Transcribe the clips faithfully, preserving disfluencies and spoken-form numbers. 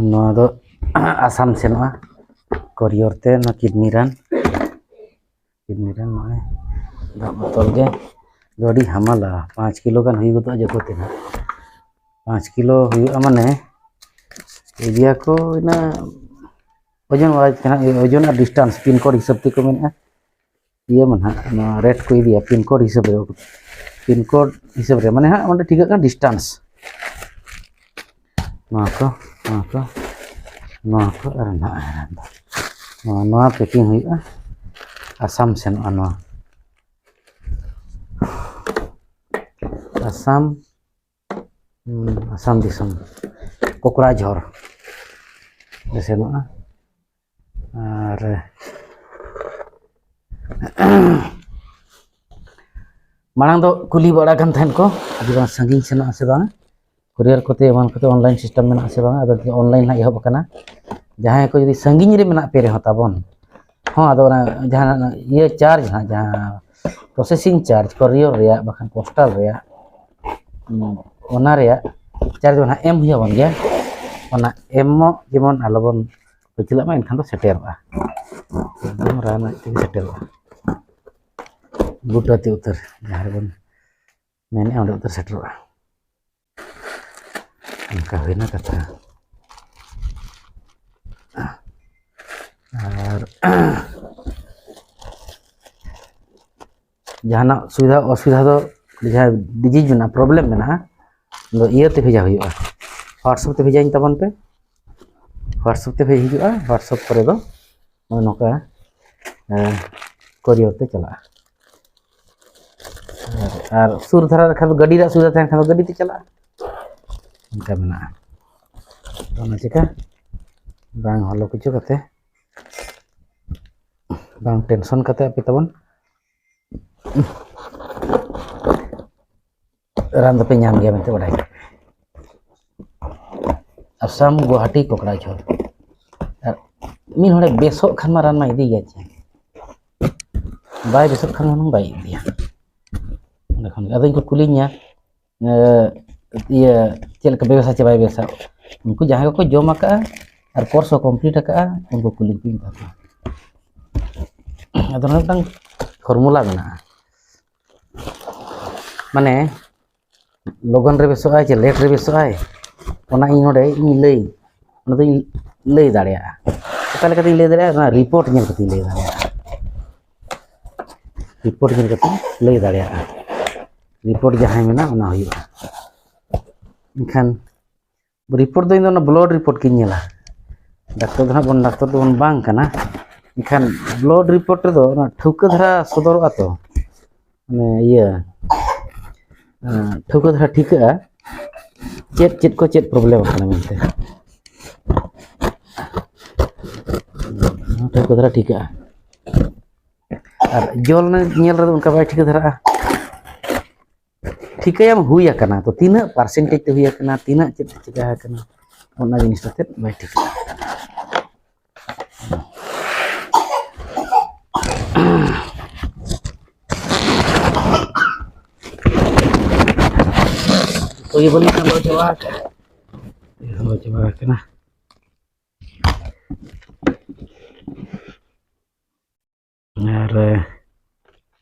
ᱱᱚᱣᱟ ᱫᱚ ᱟᱥᱟᱢ ᱥᱮᱱᱚᱜᱼᱟ ᱠᱚᱨᱤᱭᱚᱨ ᱛᱮ, ᱱᱚᱣᱟ ᱠᱤᱰᱱᱤ ᱨᱟᱱ᱾ ᱠᱤᱰᱱᱤ ᱨᱟᱱ ᱱᱚᱜᱼᱚᱭ ᱫᱟᱜ ᱵᱚᱛᱚᱞ ᱜᱮ ᱫᱚ ᱟᱹᱰᱤ ᱦᱟᱢᱟᱞᱟ᱾ ᱯᱟᱸᱪ ᱠᱤᱞᱳ ᱜᱟᱱ ᱦᱩᱭ ᱜᱚᱫᱚᱜᱼᱟ ᱡᱚᱛᱚ ᱛᱮ ᱱᱟᱦᱟᱜ᱾ ᱯᱟᱸᱪ ᱠᱤᱞᱳ ᱦᱩᱭᱩᱜᱼᱟ ᱢᱟᱱᱮ ᱤᱫᱤᱭᱟᱠᱚ ᱤᱱᱟᱹ ᱳᱡᱚᱱ ᱣᱟᱭᱤᱡ ᱛᱮ ᱱᱟᱦᱟᱜ, ᱳᱡᱚᱱ ᱟᱨ ᱰᱤᱥᱴᱟᱱᱥ ᱯᱤᱱ ᱠᱳᱰ ᱦᱤᱥᱟᱹᱵ ᱛᱮᱠᱚ ᱢᱮᱱᱮᱫᱼᱟ᱾ ᱤᱭᱟᱹ ᱢᱟ ᱱᱟᱦᱟᱜ ᱱᱚᱣᱟ ᱨᱮᱴ ᱠᱚ ᱤᱫᱤᱭᱟ ᱯᱤᱱ ᱠᱳᱰ ᱦᱤᱥᱟᱹᱵ ᱨᱮ, ᱯᱤᱱ ᱠᱳᱰ ᱦᱤᱥᱟᱹᱵ ᱨᱮ ᱢᱟᱱᱮ ᱦᱟᱸᱜ ᱚᱸᱰᱮ ᱴᱷᱤᱠᱟᱹᱜ ᱠᱟᱱᱟ ᱰᱤᱥᱴᱟᱱᱥ᱾ ᱱᱚᱣᱟ ᱠᱚ, ᱱᱚᱣᱟ ᱠᱚ, ᱱᱚᱣᱟ ᱠᱚ ᱟᱨ ᱱᱟᱦᱟᱜ ᱱᱚᱣᱟ, ᱱᱚᱣᱟ ᱯᱮᱠᱤᱝ ᱦᱩᱭᱩᱜᱼᱟ, ᱟᱥᱟᱢ ᱥᱮᱱᱚᱜᱼᱟ ᱱᱚᱣᱟ᱾ ᱟᱥᱟᱢ, ᱦᱩᱸ, ᱟᱥᱟᱢ ᱫᱤᱥᱚᱢ ᱠᱚᱠᱲᱟᱡᱷᱚᱨ ᱞᱮ ᱥᱮᱱᱚᱜᱼᱟ᱾ ᱟᱨ ᱢᱟᱲᱟᱝ ᱫᱚ ᱠᱩᱞᱤ ᱵᱟᱲᱟ ᱠᱟᱱ ᱛᱟᱦᱮᱸᱫ ᱠᱚ ᱡᱮ ᱵᱟᱝ ᱥᱟᱺᱜᱤᱧ ᱥᱮᱱᱚᱜᱼᱟ ᱥᱮ ᱵᱟᱝ, ᱠᱩᱨᱤᱭᱟᱨ ᱠᱚᱛᱮ ᱮᱢᱟᱱ ᱠᱚᱛᱮ ᱚᱱᱞᱟᱭᱤᱱ ᱥᱤᱥᱴᱮᱢ ᱢᱮᱱᱟᱜᱼᱟ ᱥᱮ ᱵᱟᱝ᱾ ᱟᱫᱚ ᱚᱱᱞᱟᱭᱤᱱ ᱦᱟᱸᱜ ᱮᱦᱚᱵ ᱟᱠᱟᱱᱟ᱾ ᱡᱟᱦᱟᱸᱭ ᱠᱚ ᱡᱩᱫᱤ ᱥᱟᱺᱜᱤᱧ ᱨᱮ ᱢᱮᱱᱟᱜ ᱯᱮ ᱨᱮᱦᱚᱸ ᱛᱟᱵᱚᱱ, ᱦᱚᱸ, ᱟᱫᱚ ᱚᱱᱟ ᱡᱟᱦᱟᱸ ᱤᱭᱟᱹ ᱪᱟᱨᱡᱽ ᱦᱟᱸᱜ, ᱡᱟᱦᱟᱸ ᱯᱨᱚᱥᱮᱥᱤᱝ ᱪᱟᱨᱡᱽ ᱠᱩᱨᱤᱭᱟᱨ ᱨᱮᱭᱟᱜ ᱵᱟᱠᱷᱟᱱ ᱯᱳᱥᱴᱟᱞ ᱨᱮᱭᱟᱜ, ᱦᱩᱸ, ᱚᱱᱟ ᱨᱮᱭᱟᱜ ᱪᱟᱨᱡᱽ ᱫᱚ ᱦᱟᱸᱜ ᱮᱢ ᱦᱩᱭ ᱟᱵᱚᱱ ᱜᱮᱭᱟ᱾ ᱚᱱᱟ ᱮᱢᱚᱜ ᱡᱮᱢᱚᱱ ᱟᱞᱚᱵᱚᱱ ᱯᱟᱹᱪᱷᱞᱟᱹᱜ ᱢᱟ, ᱮᱱᱠᱷᱟᱱ ᱫᱚ ᱥᱮᱴᱮᱨᱚᱜᱼᱟ᱾ ᱮᱠᱫᱚᱢ ᱨᱟᱱ ᱟᱡ ᱛᱮᱜᱮ ᱥᱮᱴᱮᱨᱚᱜᱼᱟ᱾ ᱵᱩᱴᱟᱹᱛᱤ ᱩᱛᱟᱹᱨ ᱡᱟᱦᱟᱸ ᱨᱮᱵᱚᱱ ᱢᱮᱱᱮᱫᱼᱟ, ᱚᱸᱰᱮ ᱩᱛᱟᱹᱨ ᱥᱮᱴᱮᱨᱚᱜᱼᱟ᱾ ᱚᱱᱠᱟ ᱦᱩᱭᱱᱟ ᱠᱟᱛᱷᱟ᱾ ᱟᱨ ᱡᱟᱦᱟᱱᱟᱜ ᱥᱩᱵᱤᱫᱷᱟ ᱚᱥᱩᱵᱤᱫᱷᱟ ᱫᱚ ᱡᱟᱦᱟᱸ ᱰᱤᱡᱤᱡᱽ ᱢᱮᱱᱟᱜᱼᱟ, ᱯᱨᱚᱵᱞᱮᱢ ᱢᱮᱱᱟᱜᱼᱟ, ᱟᱫᱚ ᱤᱭᱟᱹᱛᱮ ᱵᱷᱮᱡᱟ ᱦᱩᱭᱩᱜᱼᱟ, WhatsApp ᱛᱮ ᱵᱷᱮᱡᱟᱧ ᱛᱟᱵᱚᱱ ᱯᱮ᱾ WhatsApp ᱛᱮ ᱵᱷᱮᱡ ᱦᱤᱡᱩᱜᱼᱟ, WhatsApp ᱠᱚᱨᱮ ᱫᱚ ᱱᱚᱜᱼᱚ ᱱᱚᱝᱠᱟ, ᱮ, ᱠᱩᱨᱤᱭᱟᱨ ᱛᱮ ᱪᱟᱞᱟᱜᱼᱟ᱾ ᱟᱨ, ᱟᱨ ᱥᱩᱨ ᱫᱷᱟᱨᱟ ᱨᱮ ᱠᱷᱟᱱ ᱫᱚ ᱜᱟᱹᱰᱤ ᱨᱮᱭᱟᱜ ᱥᱩᱵᱤᱫᱷᱟ ᱛᱟᱦᱮᱱ ᱠᱷᱟᱱ ᱫᱚ ᱜᱟᱹᱰᱤ ᱛᱮ ᱪᱟᱞᱟᱜᱼᱟ, ᱚᱱᱠᱟ ᱢᱮᱱᱟᱜᱼᱟ᱾ ᱛᱚ ᱚᱱᱟ ᱪᱤᱠᱟ ᱵᱟᱝ ᱦᱚᱞᱚ ᱠᱤᱪᱷᱩ ᱠᱟᱛᱮ, ᱵᱟᱝ ᱴᱮᱱᱥᱚᱱ ᱠᱟᱛᱮ ᱟᱯᱮ ᱛᱟᱵᱚᱱ ᱨᱟᱱ ᱫᱚᱯᱮ ᱧᱟᱢ ᱜᱮᱭᱟ ᱢᱮᱱᱛᱮ ᱵᱟᱰᱟᱭ ᱠᱟᱜ ᱯᱮ᱾ ᱟᱥᱟᱢ ᱜᱩᱣᱟᱦᱟᱴᱤ ᱠᱚᱠᱲᱟᱡᱷᱚᱨ᱾ ᱟᱨ ᱢᱤᱫ ᱦᱚᱲᱮ ᱵᱮᱥᱚᱜ ᱠᱷᱟᱱ ᱢᱟ ᱨᱟᱱ ᱢᱟ ᱤᱫᱤ ᱜᱮᱭᱟ ᱪᱮ, ᱵᱟᱭ ᱵᱮᱥᱚᱜ ᱠᱷᱟᱱ ᱦᱩᱱᱟᱹᱝ ᱵᱟᱭ ᱤᱫᱤᱭᱟ᱾ ᱚᱸᱰᱮ ᱠᱷᱚᱱ ᱜᱮ ᱟᱫᱚᱧ ᱠᱚ ᱠᱩᱞᱤᱧᱟ, ᱮ, ᱤᱭᱟᱹ, ᱪᱮᱫ ᱞᱮᱠᱟ ᱵᱮᱵᱮᱥᱟ ᱪᱮ ᱵᱟᱭ ᱵᱮᱵᱮᱥᱟ? ᱩᱱᱠᱩ ᱡᱟᱦᱟᱸᱭ ᱠᱚᱠᱚ ᱡᱚᱢ ᱟᱠᱟᱫᱼᱟ ᱟᱨ ᱠᱳᱨᱥ ᱠᱚ ᱠᱚᱢᱯᱞᱤᱴ ᱟᱠᱟᱫᱼᱟ, ᱩᱱᱠᱩ ᱠᱩᱞᱤ ᱠᱚᱯᱮ ᱢᱮᱛᱟ ᱠᱚᱣᱟ᱾ ᱟᱫᱚ ᱱᱚᱰᱮ ᱢᱤᱫᱴᱟᱝ ᱯᱷᱚᱨᱢᱩᱞᱟ ᱢᱮᱱᱟᱜᱼᱟ, ᱢᱟᱱᱮ ᱞᱚᱜᱚᱱ ᱨᱮ ᱵᱮᱥᱚᱜ ᱟᱭ ᱪᱮ ᱞᱮᱴ ᱨᱮ ᱵᱮᱥᱚᱜ ᱟᱭ, ᱚᱱᱟ ᱤᱧ ᱱᱚᱰᱮ ᱤᱧ ᱞᱟᱹᱭ, ᱚᱱᱟ ᱫᱚᱧ ᱞᱟᱹᱭ ᱫᱟᱲᱮᱭᱟᱜᱼᱟ᱾ ᱚᱠᱟ ᱞᱮᱠᱟᱛᱤᱧ ᱞᱟᱹᱭ ᱫᱟᱲᱮᱭᱟᱜᱼᱟ? ᱚᱱᱟ ᱨᱤᱯᱳᱨᱴ ᱧᱮᱞ ᱠᱟᱛᱮᱧ ᱞᱟᱹᱭ ᱫᱟᱲᱮᱭᱟᱜᱼᱟ᱾ ᱨᱤᱯᱳᱨᱴ ᱧᱮᱞ ᱠᱟᱛᱮᱧ ᱞᱟᱹᱭ ᱫᱟᱲᱮᱭᱟᱜᱼᱟ᱾ ᱨᱤᱯᱳᱨᱴ ᱡᱟᱦᱟᱸᱭ ᱢᱮᱱᱟᱜᱼᱟ, ᱚᱱᱟ ᱦᱩᱭᱩᱜᱼᱟ᱾ ᱮᱱᱠᱷᱟᱱ ᱨᱤᱯᱳᱨᱴ ᱫᱚ ᱤᱧ ᱫᱚ ᱚᱱᱟ ᱵᱞᱟᱰ ᱨᱤᱯᱳᱨᱴ ᱜᱤᱧ ᱧᱮᱞᱟ᱾ ᱰᱟᱠᱛᱚᱨ ᱫᱚ ᱦᱟᱸᱜ ᱵᱚᱱ, ᱰᱟᱠᱛᱚᱨ ᱫᱚᱵᱚᱱ ᱵᱟᱝ ᱠᱟᱱᱟ, ᱮᱱᱠᱷᱟᱱ ᱵᱞᱟᱰ ᱨᱤᱯᱳᱨᱴ ᱨᱮᱫᱚ ᱚᱱᱟ ᱴᱷᱟᱹᱣᱠᱟᱹ ᱫᱷᱟᱨᱟ ᱥᱚᱫᱚᱨᱚᱜᱼᱟ ᱛᱚ, ᱢᱟᱱᱮ ᱤᱭᱟᱹ, ᱟᱸ, ᱴᱷᱟᱹᱣᱠᱟᱹ ᱫᱷᱟᱨᱟ ᱴᱷᱤᱠᱟᱹᱜᱼᱟ ᱪᱮᱫ ᱪᱮᱫ ᱠᱚ ᱪᱮᱫ ᱯᱨᱚᱵᱞᱮᱢ ᱠᱟᱱᱟ ᱢᱮᱱᱛᱮ᱾ ᱴᱷᱟᱹᱣᱠᱟᱹ ᱫᱷᱟᱨᱟ ᱴᱷᱤᱠᱟᱹᱜᱼᱟ᱾ ᱟᱨ ᱡᱚᱞ ᱧᱮᱞ ᱨᱮᱫᱚ ᱚᱱᱠᱟ ᱵᱟᱭ ᱴᱷᱤᱠᱟᱹ ᱫᱷᱟᱨᱟᱜᱼᱟ᱾ ᱴᱷᱤᱠᱟᱹᱭᱟᱢ ᱦᱩᱭ ᱟᱠᱟᱱᱟ, ᱛᱚ ᱛᱤᱱᱟᱹᱜ ᱯᱟᱨᱥᱮᱱᱴᱮᱡᱽ ᱛᱮ ᱦᱩᱭ ᱟᱠᱟᱱᱟ, ᱛᱤᱱᱟᱹᱜ ᱪᱮᱫ ᱪᱤᱠᱟ ᱟᱠᱟᱱᱟ, ᱚᱱᱟ ᱡᱤᱱᱤᱥ ᱠᱟᱛᱮᱫ ᱵᱟᱭ ᱴᱷᱤᱠᱟᱹᱜᱼᱟ᱾ ᱦᱩᱭ ᱵᱟᱹᱞᱤᱧ ᱥᱟᱢᱵᱟᱣ ᱪᱟᱵᱟ ᱟᱠᱟᱫᱼᱟ᱾ ᱥᱟᱢᱵᱟᱣ ᱪᱟᱵᱟ ᱟᱠᱟᱱᱟ᱾ ᱟᱨ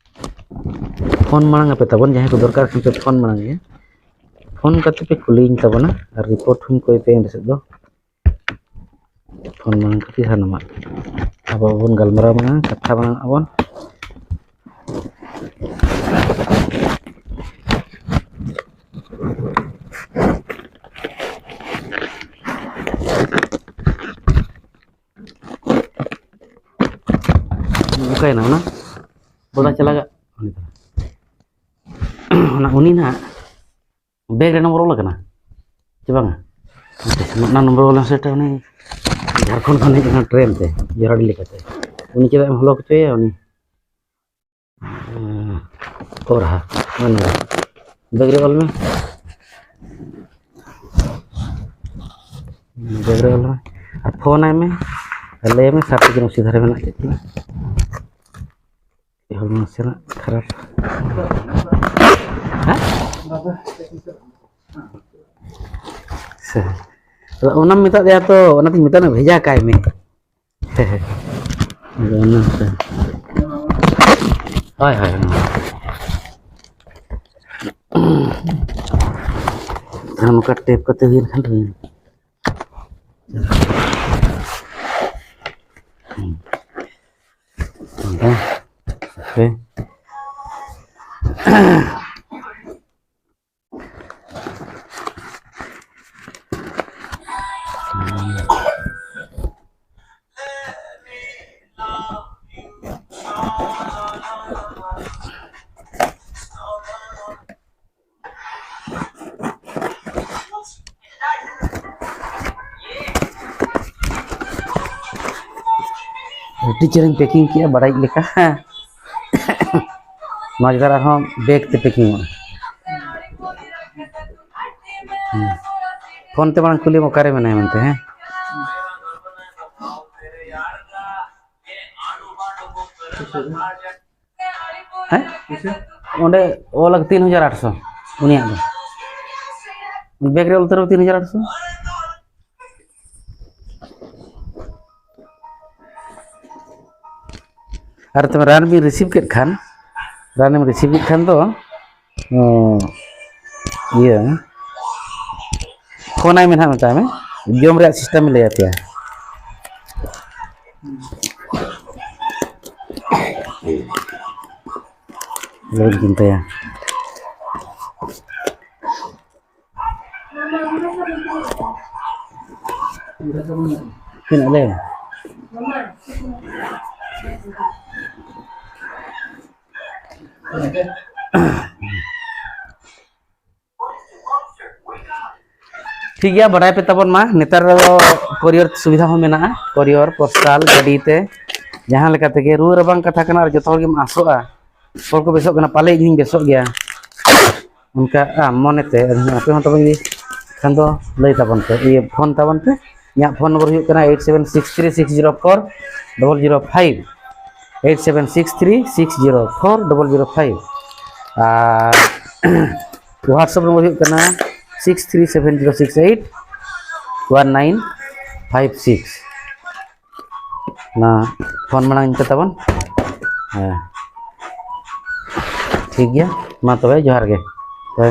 ᱯᱷᱳᱱ ᱢᱟᱲᱟᱝ ᱟᱯᱮ ᱛᱟᱵᱚᱱ, ᱡᱟᱦᱟᱸᱭ ᱠᱚ ᱫᱚᱨᱠᱟᱨ ᱠᱷᱟᱱ ᱯᱮ ᱯᱷᱳᱱ ᱢᱟᱲᱟᱝ ᱜᱮ, ᱯᱷᱳᱱ ᱠᱟᱛᱮ ᱯᱮ ᱠᱩᱞᱤᱭᱤᱧ ᱛᱟᱵᱚᱱᱟ ᱟᱨ ᱨᱤᱯᱳᱨᱴ ᱦᱚᱸᱧ ᱠᱚᱭ ᱯᱮ ᱩᱱ ᱥᱮᱫ ᱫᱚ᱾ ᱯᱷᱳᱱ ᱢᱟᱲᱟᱝ ᱠᱟᱛᱮ ᱥᱟᱱᱟᱢᱟᱜ ᱟᱵᱚ ᱵᱚᱱ ᱜᱟᱞᱢᱟᱨᱟᱣ ᱢᱟᱲᱟᱝ, ᱠᱟᱛᱷᱟ ᱢᱟᱲᱟᱝ ᱟᱵᱚᱱ᱾ ᱚᱠᱟᱭᱮᱱᱟ ᱚᱱᱟ? ᱵᱚᱰᱟ ᱪᱟᱞᱟᱜ ᱚᱱᱟ ᱩᱱᱤ ᱱᱟᱦᱟᱜ ᱵᱮᱜᱽ ᱨᱮ ᱱᱚᱢᱵᱚᱨ ᱚᱞ ᱟᱠᱟᱱᱟ ᱪᱮ ᱵᱟᱝᱟ? ᱚᱱᱟ ᱱᱚᱢᱵᱚᱨ ᱚᱞ ᱥᱮᱴ ᱩᱱᱤ ᱡᱷᱟᱲᱠᱷᱚᱸᱰ ᱠᱷᱚᱱ ᱦᱮᱡ ᱟᱠᱟᱱᱟ ᱴᱨᱮᱱ ᱛᱮ, ᱡᱚᱨᱟᱰᱤ ᱞᱮᱠᱟᱛᱮ᱾ ᱩᱱᱤ ᱪᱮᱫᱟᱜ ᱮᱢ ᱦᱚᱞᱚ ᱦᱚᱪᱚᱭᱮᱭᱟ? ᱩᱱᱤ ᱠᱚᱨᱦᱟ ᱵᱮᱜᱽ ᱨᱮ ᱚᱞ ᱢᱮ, ᱵᱮᱜᱽ ᱨᱮ ᱚᱞ ᱢᱮ ᱟᱨ ᱯᱷᱳᱱ ᱟᱭ ᱢᱮ ᱟᱨ ᱞᱟᱹᱭ ᱢᱮ ᱥᱟᱨᱴᱤᱯᱷᱤᱠᱮᱴ ᱥᱤᱫᱷᱟᱹ ᱨᱮ ᱢᱮᱱᱟᱜ ᱪᱮᱫ ᱠᱟᱱᱟ? ᱦᱚᱲᱢᱚ ᱱᱟᱥᱮᱱᱟᱜ ᱠᱷᱟᱨᱟᱯ᱾ ᱦᱮᱸ? ᱥᱮ ᱟᱫᱚ ᱚᱱᱟᱢ ᱢᱮᱛᱟᱫ ᱫᱮᱭᱟ ᱛᱚ, ᱚᱱᱟᱛᱤᱧ ᱢᱮᱛᱟᱫ ᱢᱮ, ᱵᱷᱮᱡᱟ ᱠᱟᱭ ᱢᱮ᱾ ᱟᱫᱚ ᱚᱱᱟ ᱦᱳᱭ, ᱦᱳᱭ, ᱦᱳᱭ᱾ ᱟᱨ ᱱᱚᱝᱠᱟ ᱴᱮᱯ ᱠᱟᱛᱮ ᱦᱩᱭᱮᱱ ᱠᱷᱟᱱ ᱦᱩᱭᱮᱱ᱾ ᱦᱩᱸ᱾ ᱚᱱᱠᱟ᱾ ᱦᱳᱭ᱾ ᱟᱹᱰᱤ ᱪᱮᱦᱨᱟᱧ packing ᱠᱮᱜᱼᱟ, ᱵᱟᱲᱟᱭ ᱞᱮᱠᱟ᱾ ᱱᱚᱣᱟ ᱡᱚᱠᱷᱟᱡ ᱟᱨᱦᱚᱸ bag ᱛᱮ packing ᱚᱜᱼᱟ᱾ ᱦᱩᱸ᱾ ᱯᱷᱳᱱ ᱛᱮ ᱢᱟᱲᱟᱝ ᱠᱩᱞᱤᱭᱮᱢ ᱚᱠᱟᱨᱮ ᱢᱮᱱᱟᱭᱟ ᱢᱮᱱᱛᱮ, ᱦᱮᱸ? ᱦᱮᱸ? ᱚᱸᱰᱮ ᱚᱞ ᱟᱠᱟᱫᱟ ᱛᱤᱱ ᱦᱟᱡᱟᱨ ᱟᱴᱥᱚ, ᱩᱱᱤᱭᱟᱜ ᱫᱚ᱾ Bag ᱨᱮ ᱚᱞ ᱩᱛᱟᱹᱨ ᱛᱤᱱ ᱦᱟᱡᱟᱨ ᱟᱴᱥᱚ᱾ ᱟᱨ ᱛᱚᱵᱮ ᱨᱟᱱ ᱵᱤᱱ receive ᱠᱮᱫ ᱠᱷᱟᱱ, ᱨᱟᱱᱮᱢ receive ᱠᱮᱫ ᱠᱷᱟᱱ ᱫᱚ, ᱚ, ᱤᱭᱟᱹ, ᱯᱷᱳᱱ ᱟᱭ ᱢᱮ ᱱᱟᱦᱟᱜ, ᱢᱮᱛᱟᱭ ᱢᱮ, ᱡᱚᱢ ᱨᱮᱭᱟᱜ system ᱮ ᱞᱟᱹᱭ ᱟᱯᱮᱭᱟ᱾ ᱟᱞᱚᱵᱤᱱ ᱪᱤᱱᱛᱟᱹᱭᱟ᱾ ᱛᱤᱱᱟᱹᱜ ᱞᱟᱹᱭ ᱢᱮ? ᱴᱷᱤᱠ ᱜᱮᱭᱟ, ᱵᱟᱰᱟᱭ ᱯᱮ ᱛᱟᱵᱚᱱ ᱢᱟ, ᱱᱮᱛᱟᱨ ᱫᱚ courier ᱥᱩᱵᱤᱫᱷᱟ ᱦᱚᱸ ᱢᱮᱱᱟᱜᱼᱟ, courier, postal, ᱜᱟᱹᱰᱤ ᱛᱮ, ᱡᱟᱦᱟᱸ ᱞᱮᱠᱟ ᱛᱮᱜᱮ᱾ ᱨᱩᱣᱟᱹ ᱨᱟᱵᱟᱝ ᱠᱟᱛᱷᱟ ᱠᱟᱱᱟ, ᱟᱨ ᱡᱚᱛᱚ ᱦᱚᱲ ᱜᱮᱢ ᱟᱥᱚᱜᱼᱟ, ᱦᱚᱲ ᱠᱚ ᱵᱮᱥᱚᱜ ᱠᱟᱱᱟ, ᱯᱟᱞᱮ ᱤᱧ ᱦᱚᱸᱧ ᱵᱮᱥᱚᱜ ᱜᱮᱭᱟ, ᱚᱱᱠᱟ ᱟᱢ ᱢᱚᱱᱮᱛᱮ᱾ ᱟᱯᱮ ᱦᱚᱸ ᱛᱚᱵᱮ ᱡᱩᱫᱤ ᱠᱷᱟᱱ ᱫᱚ ᱞᱟᱹᱭ ᱛᱟᱵᱚᱱ ᱯᱮ, ᱤᱭᱟᱹ, ᱯᱷᱳᱱ ᱛᱟᱵᱚᱱ ᱯᱮ᱾ ᱤᱧᱟᱹᱜ ᱯᱷᱳᱱ ᱱᱚᱢᱵᱚᱨ ᱦᱩᱭᱩᱜ ᱠᱟᱱᱟ eight seven six three six zero four double zero five, eight seven six three six zero four double zero five, ᱟᱨ WhatsApp ᱱᱚᱢᱵᱚᱨ ᱦᱩᱭᱩᱜ ᱠᱟᱱᱟ six three seven zero six eight one nine five six. ᱚᱱᱟ phone ᱢᱟᱲᱟᱝ ᱤᱧ ᱯᱮ ᱛᱟᱵᱚᱱ᱾ ᱦᱮᱸ, ᱴᱷᱤᱠ ᱜᱮᱭᱟ, ᱢᱟ ᱛᱚᱵᱮ ᱡᱚᱦᱟᱨ ᱜᱮ᱾ ᱛᱚᱵᱮ